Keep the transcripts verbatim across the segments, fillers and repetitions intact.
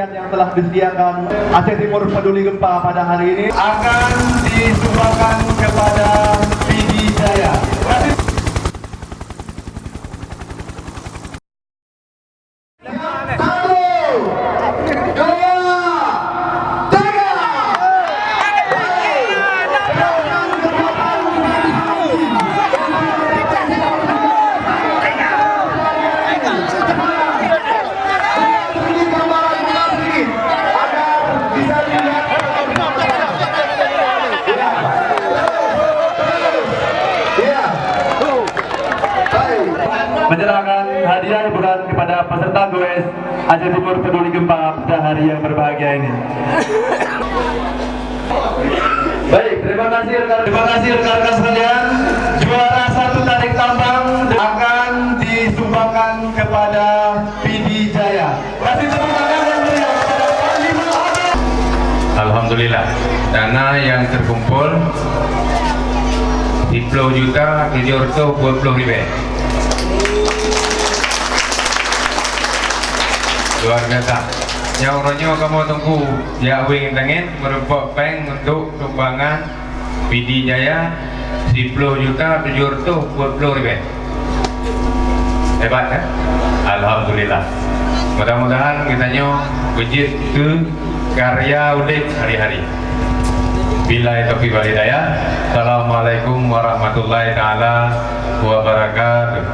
Sajian yang telah disediakan Aceh Timur Peduli Gempa pada hari ini akan disumbangkan kepada Pidie Jaya. Hadiah hiburan kepada peserta goes Aceh Timur Peduli Gempa pada hari yang berbahagia ini. Baik, terima kasih rekan, terima kasih rekan-rekan sekalian. Juara satu tarik tambang akan disumbangkan kepada Pidie Jaya. Kasih tepuk tangan yang meriah kepada Panglima Abang. Alhamdulillah, dana yang terkumpul siplôh juta tujoh reutôh dua plôh ribèe. Luar biasa. Nyang uroe nyoe kamoe teungku jak wéng tangen meureumpok péng untuk sumbangan Pidie Jaya siplôh juta tujoh reutôh dua plôh ribèe. Hebat, kan? Alhamdulillah. Mudah-mudahan geutanyoe beujeuet keu karya udép hari-hari. Billahi taufiq wal hidayah. Assalamualaikum warahmatullahi taala wabarakatuh.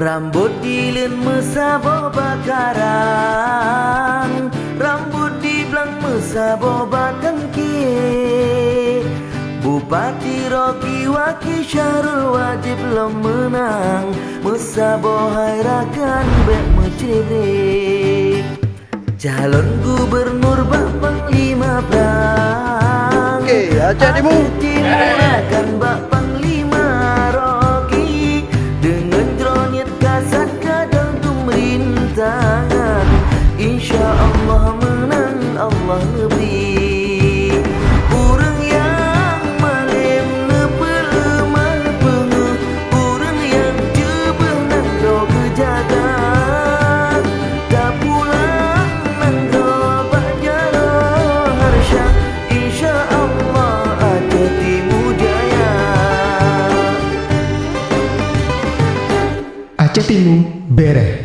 Rambot dileuen meusaboh bak karang, rambot diblang meusaboh bak tangke. Bupati Rocky Waki Syahrul wajéb lom meunang, meusaboh hai rakan bèk meucré-bré. Calon gubernur bak Panglima Blang. Oke, Aceh Timu. Aceh Timu akan bak Panglima Rocky. Deungon droe niet kasat kadang peumerintahan. Insya Allah meunang Allah neubri. Ureueng nyang malém neupeuleumah peungeuh. Ureueng nyang jeubeuh nanggroe geujaga, tapulang nanggroe bak jaroe harsya, insya Allah Aceh Timu jaya. Aceh Timu bèrèh.